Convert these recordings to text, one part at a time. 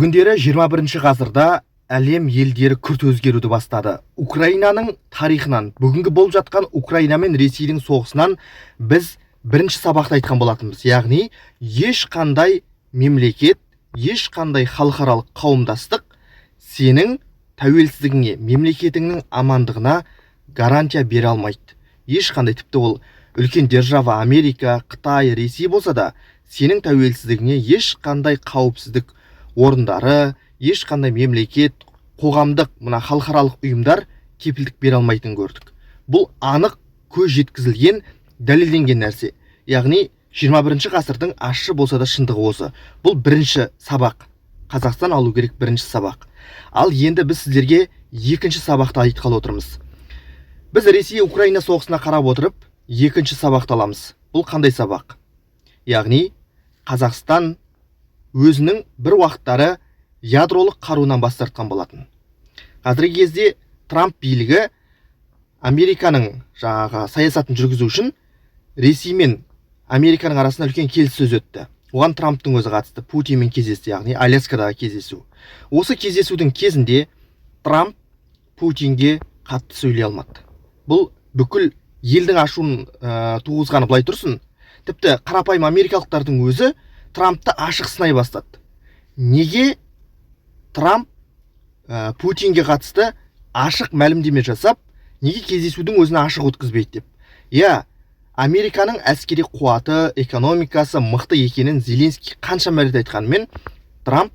Бүгіндері 21 ғасырда әлем елдері күрт өзгеруді бастады. Украинаның тарихынан, бүгінгі болып жатқан Украина мен Ресейдің соғысынан біз бірінші сабақта айтқан болатынбыз. Яғни, ешқандай мемлекет, ешқандай халықаралық қауымдастық сенің тәуелсіздігіңе, мемлекетіңнің амандығына гарантия бере алмайды. Ешқандай, тіпті ол үлкен держава Америка, Қытай, Ресей болса да, сенің тәуелсіздігіңе ешқандай қауіпсіздік орындары, ешқандай мемлекет, қоғамдық мына халықаралық ұйымдар кепілдік бере алмайтынын көрдік. Бұл анық көз жеткізілген, дәлелденген нәрсе. Яғни 21 ғасырдың ащы болса да шындығы осы. Бұл бірінші сабақ. Қазақстан алу керек бірінші сабақ. Ал енді біз сіздерге екінші сабақты айтқалы отырмыз. Біз Ресей Украина соғысына қарап отырып, екінші сабақты аламыз. Бұл қандай сабақ? Яғни Қазақстан өзінің бір уақыттары ядролық қаруынан бас тартқан болатын. Қазіргі кезде Трамп билігі Американың жаңағы саясатын жүргізу үшін Ресей мен Американың арасында үлкен келіссөз өтті. Оған Трамптың өзі қатысты, Путинмен кездесті, яғни Аляскадағы кездесу. Осы кездесудің кезінде Трамп Путинге қатты сөйлей алмады. Бұл бүкіл елдің ашуын туғызғаны былай тұрсын, тіпті қарапайым америкалықтардың өзі Трампты ашық сынай бастады. Неге Трамп Путинге қатысты ашық мәлімдеме жасап, неге кездесудің өзін ашық өткізбейді деп. Иә, Американың әскери қуаты, экономикасы мықты екенін Зеленский қаншама рет айтқанымен, Трамп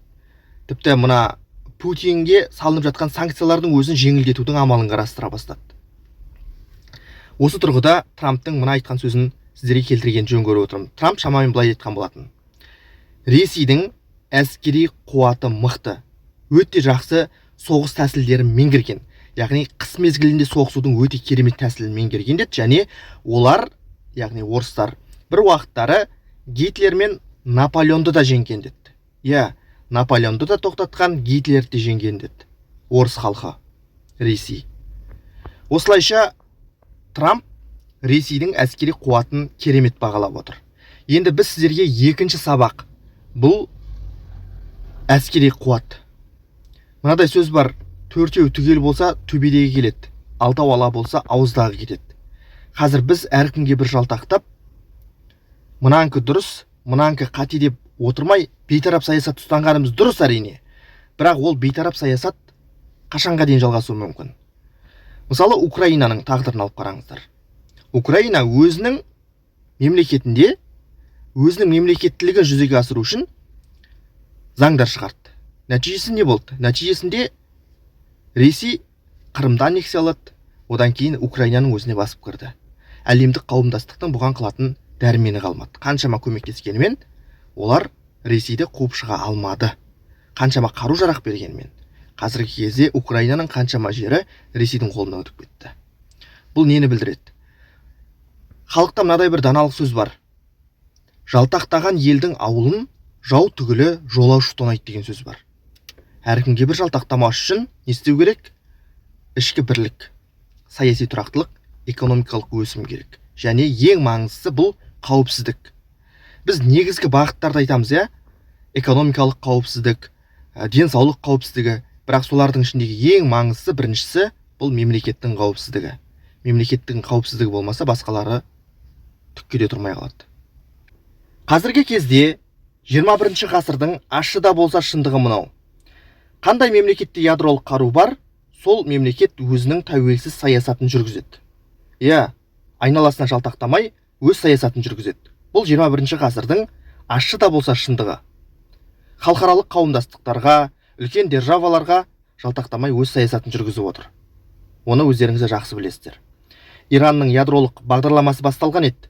тіпті мына Путинге салынып жатқан санкциялардың өзін жеңілдетудің амалын қарастыра бастады. Осы тұрғыда Трамптың мына айтқан сөзін сіздерге келтірген жөн көріп отырмын. Трамп шамамен былай айтқан болатын: Ресейдің әскери қуаты мықты, өте жақсы соғыс тәсілдерін меңгерген, яғни қыс мезгілінде соғысудың өте керемет тәсілін меңгерген деді. Және олар, яғни орыстар, бір уақыттары Гитлер мен Наполеонды да жеңген деді. Иә, Наполеонды да тоқтатқан, Гитлерді де жеңген деді орыс халқы, Ресей. Осылайша Трамп Ресейдің әскери қуатын керемет бағалап отыр. Енді біз сіздерге екінші сабақ, бұл әскери қуат. Мынадай сөз бар: төртеу түгел болса, төбедегі келеді, алтау ала болса, ауыздағы кетеді. Қазір біз әркімге бір жалтақтап, мынанікі дұрыс, мынанікі қате деп отырмай, бейтарап саясат ұстанғанымыз дұрыс, әрине. Бірақ ол бейтарап саясат қашанға дейін жалғасуы мүмкін? Мысалы, Украинаның тағдырын алып қараңыздар. Украина өзінің мемлекетінде өзінің мемлекеттілігін жүзеге асыру үшін заңдар шығарды. Нәтижесі не болды? Нәтижесінде Ресей Қырымды аннексиялады, одан кейін Украинаның өзіне басып кірді. Әлемдік қауымдастықтың бұған қылатын дәрмені қалмады. Қаншама көмектескенімен, олар Ресейді қуып шыға алмады. Қаншама қару жарақ бергенімен, қазіргі кезде Украинаның қаншама жері Ресейдің қолына өтіп кетті. Бұл нені білдіреді? Халықта мынадай бір даналық сөз бар: жалтақтаған елдің ауылын жау түгілі жолаушы тонайды деген сөз бар. Әркімге бір жалтақтамас үшін не істеу керек? Ішкі бірлік, саяси тұрақтылық, экономикалық өсім керек. Және ең маңыздысы бұл қауіпсіздік. Біз негізгі бағыттарды айтамыз, иә, экономикалық қауіпсіздік, денсаулық қауіпсіздігі. Бірақ солардың ішіндегі ең маңыздысы, біріншісі бұл мемлекеттің қауіпсіздігі. Мемлекеттің қауіпсіздігі болмаса, басқалары түкке де тұрмай қалады. Қазіргі кезде 21 ғасырдың ащы да болса шындығы мынау: қандай мемлекетте ядролық қару бар, сол мемлекет өзінің тәуелсіз саясатын жүргізеді. Иә, айналасына жалтақтамай, өз саясатын жүргізеді. Бұл 21 ғасырдың ащы да болса шындығы. Халықаралық қауымдастықтарға, үлкен державаларға жалтақтамай, өз саясатын жүргізіп отыр. Оны өздеріңіз де жақсы білесіздер. Иранның ядролық бағдарламасы басталған еді.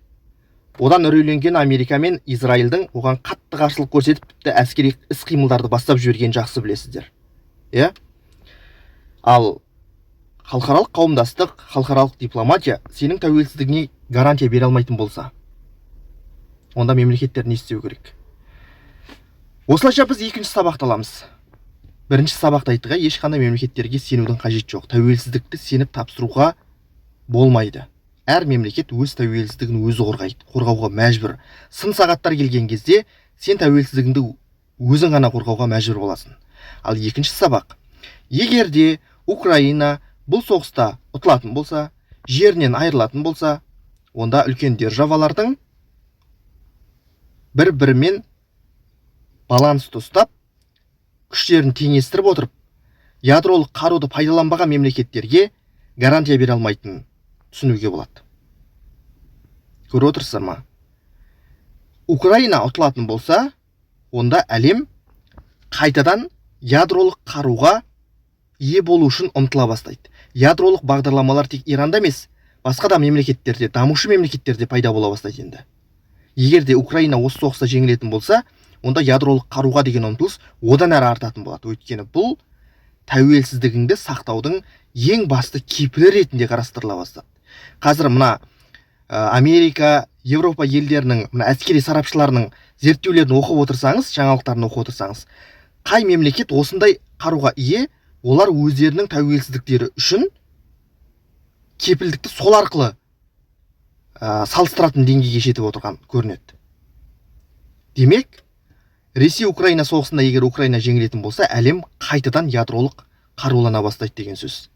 Одан үрейленген Америка мен Израильдің оған қатты қарсылық көрсетіп, тіпті әскери іс қимылдарды бастап жібергенін жақсы білесіздер, иә. Ал халықаралық қауымдастық, халықаралық дипломатия сенің тәуелсіздігіңе гарантия бере алмайтын болса, онда мемлекеттер не істеу керек? Осылайша біз екінші сабақты аламыз. Бірінші сабақта айттық, иә, ешқандай мемлекеттерге сенудің қажеті жоқ, тәуелсіздікті сеніп тапсыруға болмайды. Әр мемлекет өз тәуелсіздігін өзі қорғайды, қорғауға мәжбүр. Сын сағаттар келген кезде сен тәуелсіздігіңді өзің ғана қорғауға мәжбүр боласың. Ал екінші сабақ: егер де Украина бұл соғыста ұтылатын болса, жерінен айырылатын болса, онда үлкен державалардың бір бірімен балансты ұстап, күштерін теңестіріп отырып, ядролық қаруды пайдаланбаған мемлекеттерге гарантия бере алмайтынын түсінуге болады. Көріп отырсыздар ма? Украина ұтылатын болса, онда әлем қайтадан ядролық қаруға ие болу үшін ұмтыла бастайды. Ядролық бағдарламалар тек Иранда емес, басқа да мемлекеттерде, дамушы мемлекеттерде пайда бола бастайды. Енді егер де Украина осы соғыста жеңілетін болса, онда ядролық қаруға деген ұмтылыс одан әрі артатын болады, өйткені бұл тәуелсіздігіңді сақтаудың ең басты кепілі ретінде қарастырыла бастады. Қазір мына Америка, Европа елдерінің мына әскери сарапшыларының зерттеулерін оқып отырсаңыз, жаңалықтарын оқып отырсаңыз, қай мемлекет осындай қаруға ие, олар өздерінің тәуелсіздіктері үшін кепілдікті сол арқылы салыстыратын деңгейге жетіп отырған көрінеді. Демек, Ресей Украина соғысында егер Украина жеңілетін болса, әлем қайтадан ядролық қарулана бастайды деген сөз.